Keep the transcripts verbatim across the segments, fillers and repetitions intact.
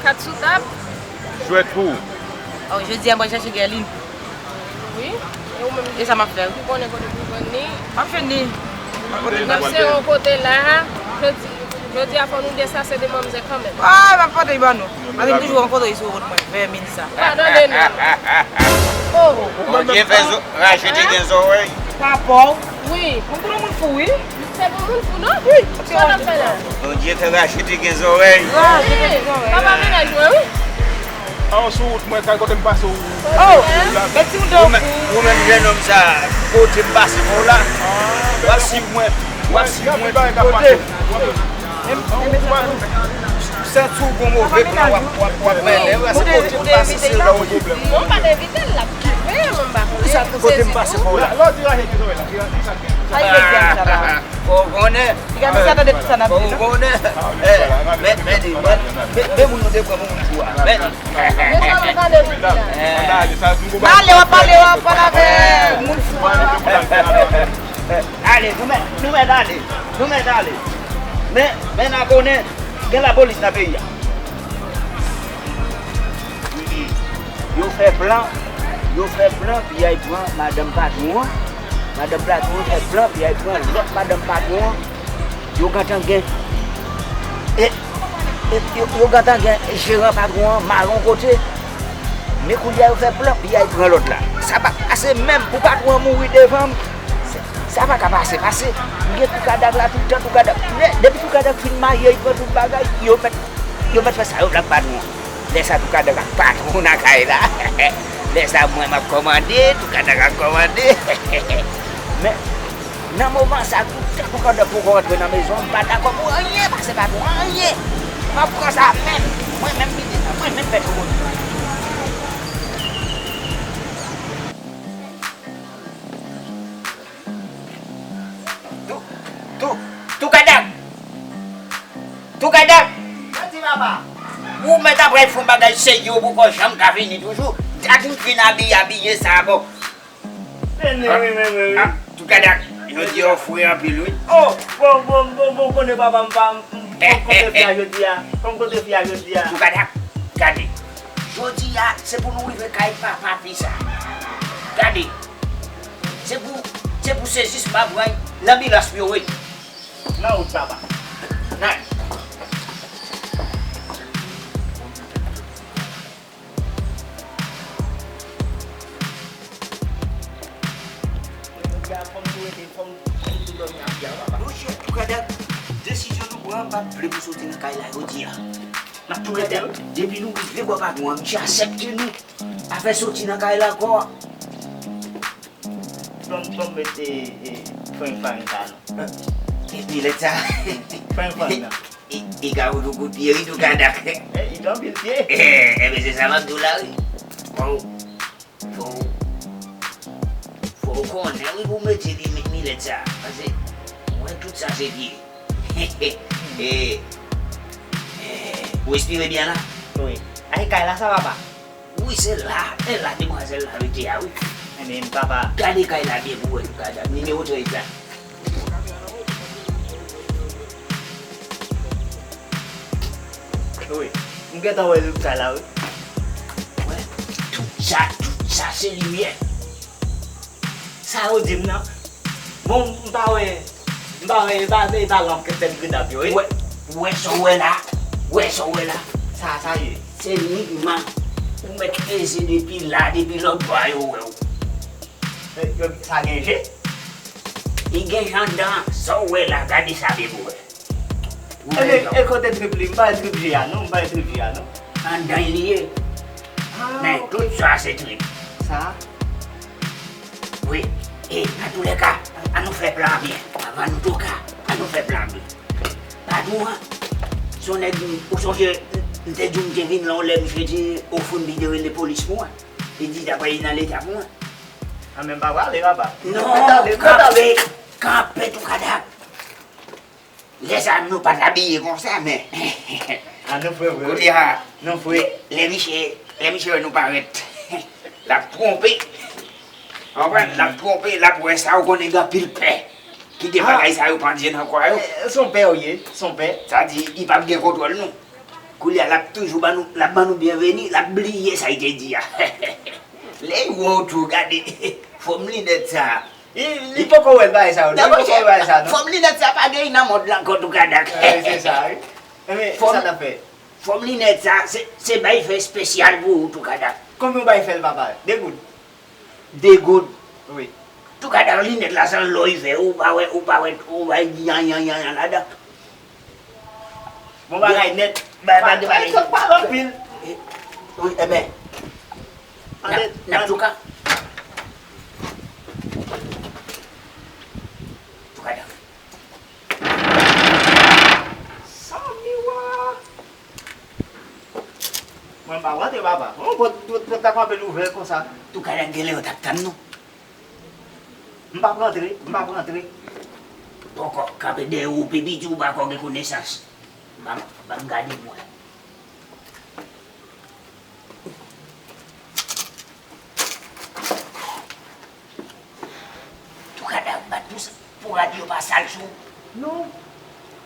Kat sou tab. Jwèt pou ou. Oh, jodi a mwen chache Guerline. Wi. E ou menm? E sa m ap fè? Ou konnen kote pou jwenn li? M ap jwenn li. N ap sere yon kote la. Jodi, jodi a fò nou desase de manmzè kanmenm. Ah, m ap pote li ban nou. Paske m toujou rankontre li sou wout mwen, vèmin sa. Pa tande nou. Oh. Bondye fè zo, raje te gen zòrèy. Pa pa w. Wi. Mwen konnen moun fou, wi. Se pou moun fou, non? Wi. Sa w ap fè la? Bondye fè raje te gen zòrèy. Raje te gen zòrèy. Papa mennaj mwen, wi. A, w sou wout mwen, kay kote m pase w. Oh, men ti moun de ou fou. Ou menm jennonm sa, kote m pase pou w la. W ap swiv mwen, w ap swiv mwen tout kote. Sèt sou bon move plan w ap, w ap, w ap mennen, w ap se kote m pase se la w ye. Non, pa t envite l, l ap koupe, mwen m pa konnen. Kisa kote m pase pou w la? Lè w di raje te gen zòrèy la, ki sa k gen? Sa l vle di ak sa la? Fò w konnen. Piga nou sa tande tout sa n ap di, non? Fò w konnen. Eh, men, men, men, men, men moun nou te pran pou moun fou a. Men. Men sa nou tande pou di la. Pale, w ap pale, w ap pale avèk moun fou a. Ale, nou mèt, nou mèt ale. Nou mèt ale. Men, men n a konnen, gen lapolis nan peyi a. Yo fè plan, yo fè plan pou y al pran madanm patwon an. Madanm patwon an fè plan pou y al pran lòt madanm patwon an. Yo gentan gen, e, e, yo, yo gentan gen jeran patwon an mare yon kote. Men kounye a yo fè plan pou y al pran lòt la. Sa p ap pase menm pou patwon an mouri devan m. Sa, sa pa ka pase, pase. M gen Toukadag la tout tan, Toukadag. Depi Toukadag fin marye, li pran tout bagay, yo mèt, yo mèt fè sa yo vle ak patwon an. Lè sa Toukadag ak patwon nan kay la. Lè sa mwen m ap kòmande, Toukadag ap kòmande. Men, nan moman sa, tout tan Toukadag poko rantre nan mezon an, m pa dakò pou anyen, pase patwon an, anyen. M ap pran sa menm. Mwen menm kite sa, mwen menm fè tout moun. Tou, tou, Toukadag! Toukadag! Sa di papa? Ou mèt ap fè yon bagay serye, ou poko janm ka vini toujou. Gad ou fin abiye, abiye sa ankò. Men, men, men, men, men, men. Ah, Toukadag, jodi a w fre anpil, wi. Oh, bon, bon, bon, bon, konnen papa m pa, m, m, m kontre fi a jodi a. Fò m kontre fi a jodi a. Toukadag, gade. Jodi a, se pou nou rive kay papa fi sa. Gade. Se pou, se pou sezisman pran lanbilans pou yo, wi. Nan wout, papa. Nan. Monchè, Toukadag, desizyon nou pran, m pa t vle pou soti nan kay la jodi a. N ap tou rete. Depi nou rive bò patwon an, misye aksepte nou. Pa fè soti nan kay la ankò. Ban m, ban m mete, e, frenk farin sa non. E milèt sa. Frenk farin nan. E, e ka fout ou kout pye, wi, Toukadag. E, li gen anpil pye. E, e, men se sa m ap di w la, wi. Fò w, fò w, fò w konnen, wi, pou w mete li, mi-, milèt sa. Pase, mwen, tout sa se pye. E, e, ou respire byen la? Wi. Ay, kay la sa, papa? Wi, se la, se la demwazèl la rete a, wi. Ebyen, papa. Gade kay la byen pou wè, Toukadag. Nimewo trèz la. Wi, m gentan wè louk kay la, wi. Wè, tout sa, tout sa se limyè. Sa yo di m nan. Bon, m pa wè, m pa wè, e pa, e pa lanp ke tèt gridap yo, wi. Wè, wè sa w wè la, wè sa w wè la. Sa, sa ye. Se nikman ou mèt peze depi la, depi lòtbò a yo wè w. E, yo, sa gen je? Li gen je anndan, sa w wè la, gade sa byen pou wè. Ebyen, e kote trip li? M pa wè trip je a, non, m pa wè trip je a, non. Anndan li ye. Ah, men ok. Tout sa se trip. Sa? Wi. E, nan toulèka, ann nou fè plan an byen. Avan nou tou ka, ann nou fè plan an byen. Patwon an, se yon nèg, ou sonje, m te di w m te vin la yon lè, misye di, ofri m li te rele polis pou mwen. Li di, daprè li nan leta pou mwen. A, men m pa prale, papa. Non, kanpe, kanpe, Toukadag. Lè sa a, nou pa t abiye konsa, men. A, nou fre vre, wi. Kounye a, nou fre. Lè misye, lè misye wè nou parèt, l ap twonpe. Ou konprann? L ap twonpe, l ap wè sa, ou konnen gen anpil pè. Kite bagay sa yo pandye nan kò yo. E, se yon pè w ye, se yon pè. Sa di, li p ap gen kontwòl nou. Koulye a, l ap toujou ban nou, l ap ban nou byenveni, l ap bliye sa l te di a. Lè l wè w tou, gade fòm linèt sa a. Li, li poko wè bagay sa yo. Li poko wè bagay sa, non. Fòm linèt sa pa gen nan mond lan ankò, Toukadak. Wi, se sa, wi. Enben, sa n ap fè? Fòm linèt sa, se, se bay fè espesyal pou ou, Toukadak. Konbyen w bay fè l, papa? De goud? De goud. Wi. Toukadak, linèt la se lò l fè, ou pa wè, ou pa wè, ou pa wè yan, yan, yan, yan ladan. Bon bagay nèt. Ba, ba, ba, ba. Sa pa anpil. Wi, enben. N ap, n ap touka. Toukadak. Sa m di w a. Mwen m pa rantre, papa. Yon pòt, pòt, pòt la kanpe l ouvè konsa. Toukadak, genlè yo t ap tann nou. M p ap rantre, m p ap rantre. Poko, kanpe dèyè w pi piti, ou pako gen konesans. Ban m, ban m gade mwen. Toukadak bat pou sa, pou rad yo pa sal sou ou. Non.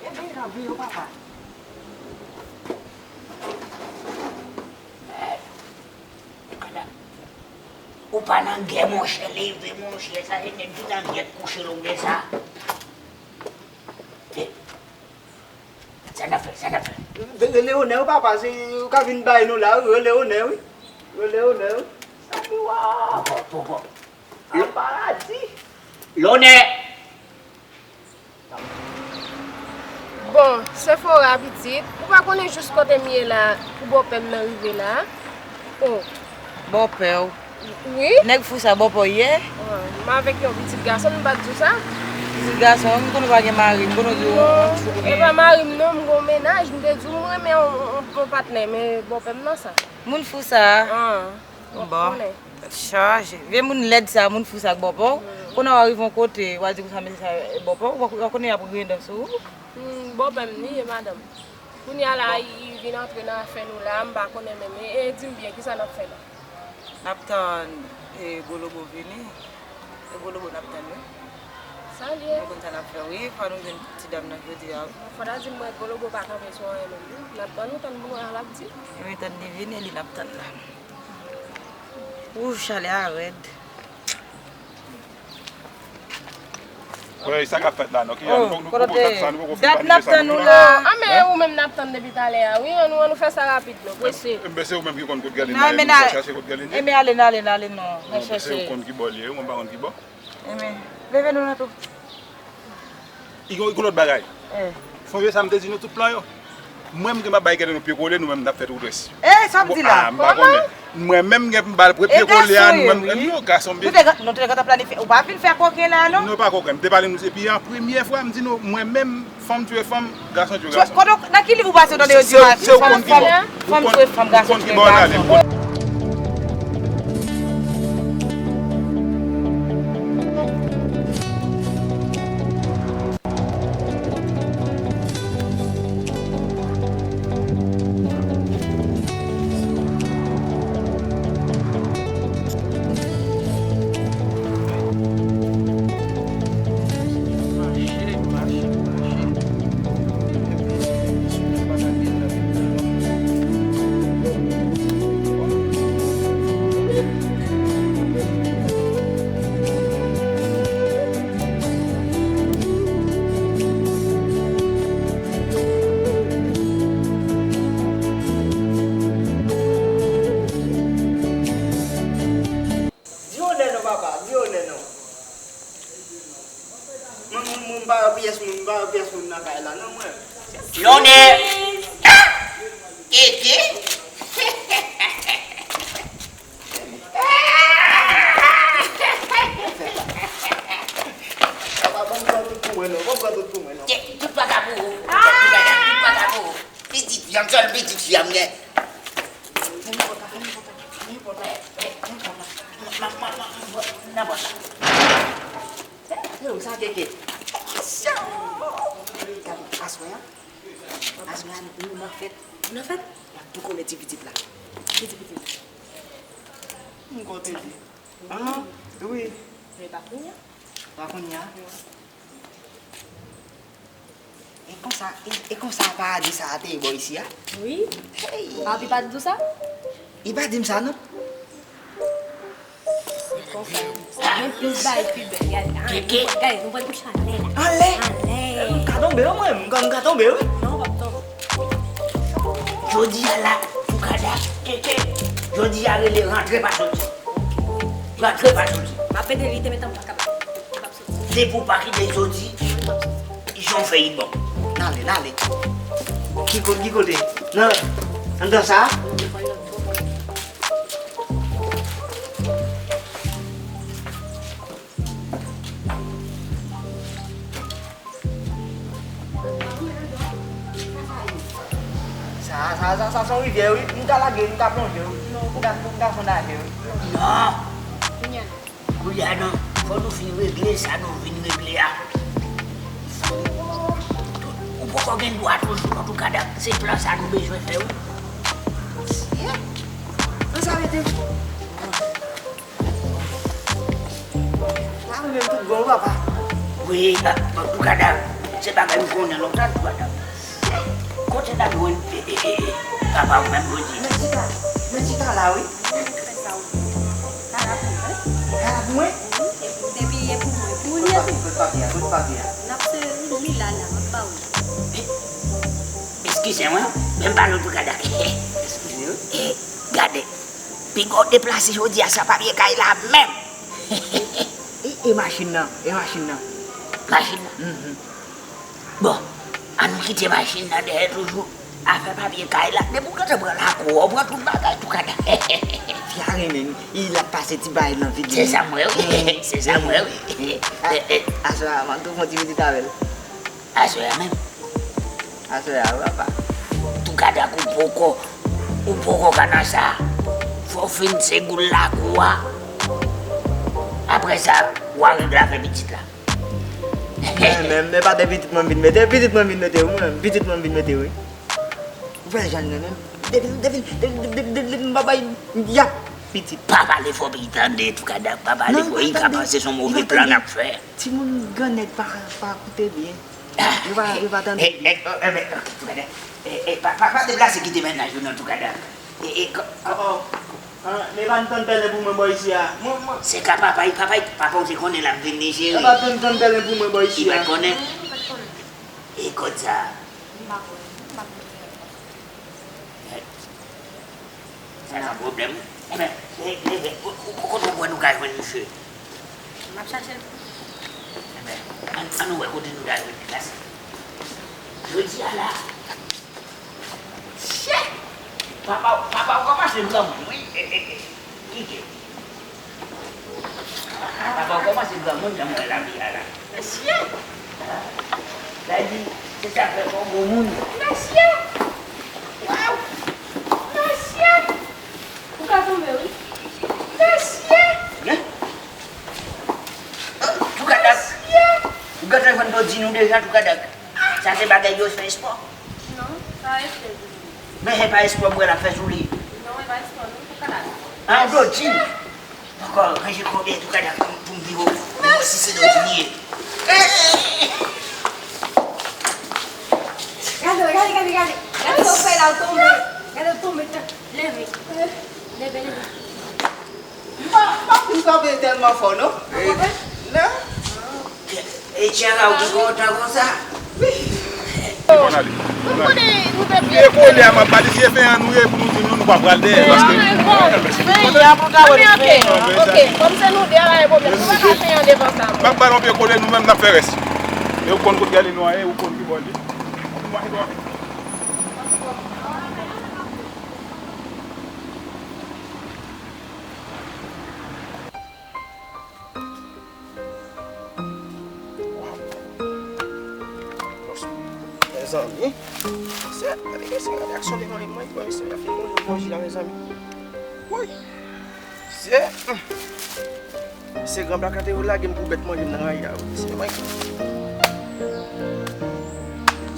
Enben, rad yo, papa. Toukadak. Ou pa nan gè, monchè, leve, monchè, sa se nèg ki nan gè k kouche lonbè sa. Sa n ap fè, sa n ap fè? Rele onè, wi, papa, se ou ka vin bay nou la, wi, rele onè, wi. Rele onè, wi. Sa ki wa. Poko, poko. An paradi. Lonè. Bon, Sefora pitit, ou pa konnen jis kote m ye la pou bòpè m nan rive la? Oh. Bòpè w? Wi. Nèg fou sa bòpè w ye? Ah, m avèk yon pitit gason, m pa t di w sa? Pitit gason, m konnen w pa gen mari, m konnen w di w. Non, e pa mari m non, m gon mennaj, m te di w m renmen yon, yon, yon patnè, men bòpè m nan sa. Moun fou sa? Ah, w ap konnen. Bon. Tèt chaje. Vye moun lèd sa, moun fou sa ak bòpè w. Kounye a w rive yon kote, w a di konsa mesye sa e bòpè w, w a konnen y ap griyen dan sou ou. Hmm, bòpè m li ye, madanm. Kounye a la, li vin antre nan afè nou la, m pa konnen menm. E, e di m byen, kisa n ap fè la? N ap tann, e, Golobo vini. E Golobo n ap tann, wi. Sa l ye? Nou konn sa n ap fè, wi. Fò nou jwenn ti dam nan jodi a, wi. Fò ta di m mwen Golobo pa kanpe sou anyen menm, wi. N ap tann ou, tann pou nou wè sa l ap di. Wi, tann li vini, li n ap tann la. Wouch, chalè a rèd. Wè, sa k ap fèt la, non? Ki, oh, nou poko, kote nou poko, dat sa, nou poko fin dat n ap tann ou la. Ah, men ou menm n ap tann depi talè a. Wi, ann nou, ann nou fè sa rapid, non, prese. Enben, se ou menm ki konn kot Guerline ye, nou pral chache kot Guerline ye. Enben, ale n, ale n, ale n, non. Enben, se ou konn ki bò l ye, mwen m pa konn ki bò. Enben, leve nou nan tou. Yon, yon lòt bagay. Eh. Sonje sa m te di nou tout plan yo? Mwen, m gen m ap bay kèt nou pye kole, nou menm n ap fè tou dwès. Eh, sa w ap di la? Ah, m pa konnen. Mwen menm, gen m ba l pye kole a, nou menm, non, gason m. Nou te, nou te gentan planifye. Ou pa vin fè koken la, non? Non, pa koken. M te pale nou, epi an premye fwa, m di nou, mwen menm, fanm tiye fanm, gason tiye gason. Kote, nan ki liv ou pase w tande yo di fanm, fanm, fanm tiye fanm, gason tiye gason? Di onè non, papa, di onè non. Mwen, mwen, mwen, m pa wè pyès moun, m pa wè pyès moun nan kay la, non, mwen. Lonè! Tete! Papa, ban m pran tout pou mwen, non. Ban m pran tout pou mwen, non. Tout bagay pou ou. Tout bagay, tout bagay pou ou. Pitit fi a, m sèl pitit fi a m gen. Nan pòt la. Nan pòt la. Nan pòt la. Yo, sa keke. Gade, aswè a. Aswè a, nou, nou nan fèt. Nou nan fèt? N ap tou konnen ti pitit la. Ki ti pitit la? M konn tete. Ah, wi. Men pa kounye a. Pa kounye a? Non. E kon, Sa, e, e konsa paradi sa a te ye bò isi a? Wi. Hey! Papi pa t di w sa? Li pa di m sa, non. Se konsa. Mwen plis bay pi bèl. Gade, ah, Keke. Gade, nou pral kouche anlè la. Anlè? Anlè. M ka tonbe, wi, mwen, m ka, m ka tonbe, wi. Non, w p ap tonbe. Jodi a la, Toucada, Keke, jodi a rele rantre pa soti. Rantre pa soti. M ap mete li te met an plak aba. Depi w pa kite soti, jan w fè li bon. N ale, n ale. Ki ko-, ki kote? Nan, anndan sa a? Sa, sa, sa, sa se yon rivyè, wi. Nou ka lage, nou ka plonje, wi. Nou ka, nou ka fon nage, wi. Non. Kounye a non, fò nou fin regle sa nou vin regle a. Ou poko gen dwa toujou nan Toucada. Se plan sa nou bezwen fè, wi. Ye. Nan sa mete m. Sa nou menm tout bon, papa. Wi, ba, ba, Toucada. Se bagay m konnen lontan, Toucada. Kote n ap jwenn, e, e, e, e, papa w menm, Jodi? Nan chita, nan chita la, wi. Mwen fè sa ou. Kala pou mwen. Kala pou mwen? Wi, e pou, depi e pou mwen, pou li e pou. Kot papye a, kot papye a? N ap se li la, la, m ap ba ou. E, eskize mwen, men m pale w Toucada. Eskize, wi. E, gade, piga w deplase jodi a san papye kay la menm. E, e machin nan, e machin nan. Machin nan? Mhm. Bon, ann kite machin nan dèyè toujou. Afè papye kay la, depi w gentan pran lakou a, w pran tout bagay Toucada. Fi a renmen m, li ap pase ti bagay nan figi m. Se sa m wè, wi. Se sa m wè, wi. E, e, e. Aswè a, m ap tou fè yon ti vizit avè l. Aswè a menm. Aswè a, wi, papa. Toucada, ou poko, ou poko ka nan sa. Fò w fin segoul lakou a. Apre sa, w a regle afè pitit la. Men, men, men pa de pitit mwen vin mete, pitit mwen vin mete, wi, mwen, pitit mwen vin mete, wi. Ou fè jan renmen m. Depi, depi, depi, depi, depi, depi m pa bay, y ap pitit. Pa pale fò pou li tande, Toucada, pa pale fò, li ka panse se yon move plan n ap fè. Timoun grannèg pa, pa koute byen. Yo pa, yo pa tande byen. E, e, e, men, ok, Toucada. E, e, pa, pa, pa deplase kite mennaj ou non, Toucada. E, e, ko-, ko-, Ah, men pa n tann pèlen pou mwen bò isi a. Mwen, mwen. Se ka papa, papa, papa w te konnen l ap vin li, cheri. Epa tann, tann pèlen pou mwen bò isi a. Li pa t konnen? E kòd sa a? M pa konnen. M pa konnen. Sa se yon pwoblèm. Enben, e, e, e, kote w kwè nou ka jwenn misye? M ap chache l. Enben, ann, ann nou wè kote nou ta jwenn li la. Jodi a la. Chè! Papa, papa w kòmanse granmoun, wi. E, e, e, kite. Papa w kòmanse granmoun, jan m wè lavi a la. Mesye! Sa di, se sa fè fò gwo moun. Mesye! Waw! Mesye! Ou ka tonbe, wi. Mesye! Hein? Toucada. Mesye! Ou gentan jwenn Dodine ou deja, Toucada. Sa se bagay yo fè espò? Non, sa espò. Men e pa espò m wè l ap fè sou li. Non, e pa espò, non, Toucada. An, Dodine. Ankò, ranje kòbe Toucada pou, pou m vire w. Pou m wè si se Dodine ye. Gade, gade, gade, gade. Gade sa w fè la, w tonbe. Gade w tonbe, tan. Leve. Leve, leve. M pa, m pa fin frape tèlman fò, non. Non. E tchè la, ou te kontan konsa? Ou konn ale. Ou konn ale. Li rekole a, m ap pale, si e fè an nou ye, pou nou di nou, nou pa pral dèyè, paske. Ok, kòm se nou de a, pa gen pwoblèm. Nou pa ka fè an devan sa. M ap ba l yon pye kole, nou menm, n ap fè rès. E ou konn kote ale nou a ye, ou konn ki bò l ye. Waw. Mezanmi. Se, gade mesye, gade aksyon devan mwen, mwen, mesye, ap fin mouri nan bòji la, mezanmi. Woy. Se, hmm. Se gran blak la te lage m pou bèt manje m nan rayi a, wi. Se mwen.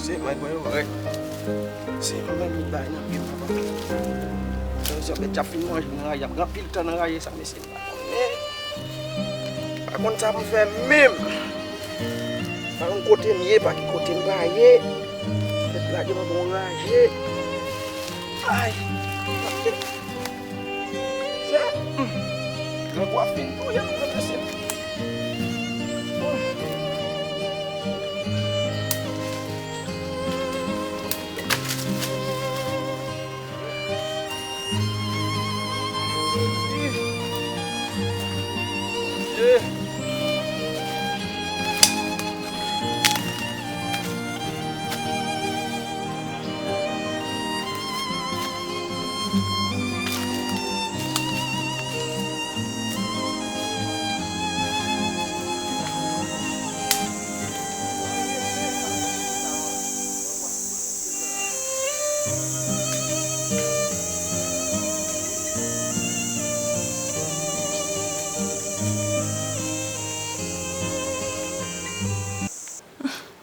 Se mwen, mwen yo rèd. Se mwen, mwen bay nan pye m, papa. Mesye, bèt ap fin manje m nan rayi a. M gen anpil tan nan rayi sa, mesye. Men, pa konn sa pou m fè menm. Pa konn kote m ye, pa ki kote m pa ye. Lage m anba yon raje. Ay! Chè! Grangou ap fin touye m, mesye.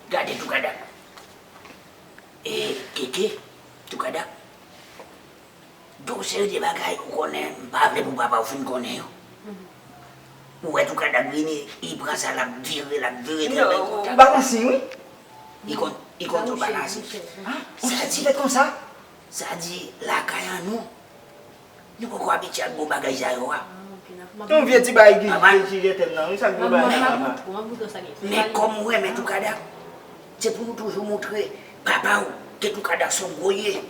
Gade Toukadak. E Keke, Toukadak. Gen yon seri de bagay ou konnen, m pa vle pou papa w fin konnen yo. Ou wè Toukadak vini, li pran sa, l ap vire, l ap vire tèlman li kontan. Balanse, wi. Li kon, li konn yon balanse. Ah, sa di, fèt konsa. Sa di, lakay an nou, nou poko abitye ak bon bagay sa yo a. Yon vye ti bagay ki, ki jete m nan, wi, sa k bon bagay sa, papa. Men kòm ou renmen Toukadak, se pou nou toujou montre papa w ke Toukadak se yon gwo ye.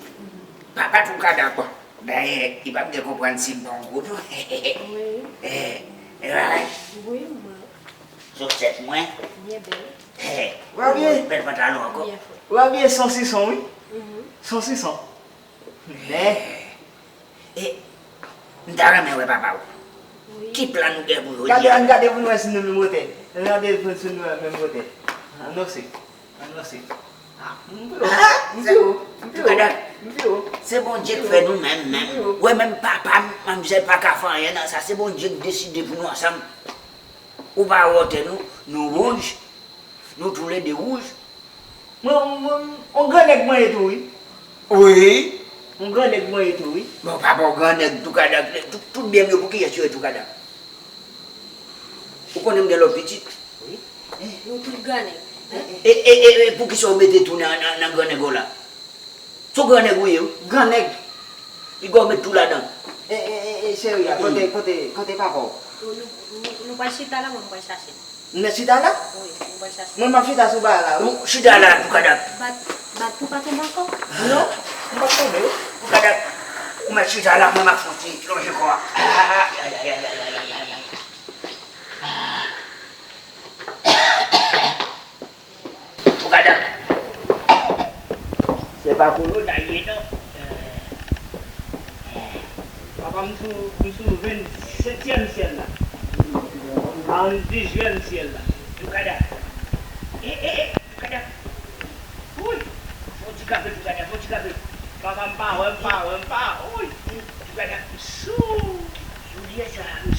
Papa Toukadak, bon. Dayè, li p ap gen konprann si l pa yon gwo non. Wi. Eh, eh, bagay. Wi, mwen. Sou tèt mwen. Byen bèl. Eh, w ap byen. Bèl pantalon ankò. Byen fre. W ap byen sonsison, wi. Mhm. Sonsison. Men. E, m ta renmen wè papa w. Wi. Ki plan nou gen pou jodi a? Gade, ann gade pou n wè si nou menm wotè. Ann gade pou si nou menm wotè. Ann danse. Ann danse. Ah, m plo. Ah, m plo. M plo. Toukadak. M plo. Se Bondye k fè nou menm, menm. M plo. Wè, menm papa m, manmzèl pa ka fè anyen nan sa. Se Bondye k deside pou nou ansanm. Ou pa wè wotè nou, nou wouj. Nou toulede wouj. Mwen, mwen, on gran nèg mwen ye tou, wi. Wi. On gran nèg mwen ye tou, wi. Bon, papa, on gran nèg, Toukadak, tout, tout byen m yo, pou kiyès yo ye, Toukadak? Ou konnen m gen lòt pitit? Wi. Nou tout gran nèg. E, e, e, e, poukisa w mete tou nan, nan, nan gran nèg ou la? Se yon gran nèg ou ye, wi. Gran nèg. Piga w met tou ladan. E, e, e, e, cheri a, kote, kote, kote papa w? Nou, nou, nou, nou pral chita la, mwen, mwen pral chache l. M mèt chita la? Wi, mwen pral chache. Mwen, m ap chita sou ba la, wi. Ou chita la, Toukadak. Bat, bat pou pa tonbe ankò. Non, m p ap tonbe, wi. Toukadak, ou mèt chita la, mwen, m ap fè yon ti lonje kò a. Toukadak. Se pa kolonay ye non. Papa m sou, m sou vennsetyèm syèl la. Karanndizyèm syèl la. Toukadak. E, e, e, Toukadak. Wouy. Fò ti kanpe, Toukadak, fò ti kanpe. Papa m pa wè, m pa wè, m pa, wouy. Toukadak, m sou. Soulye sa, m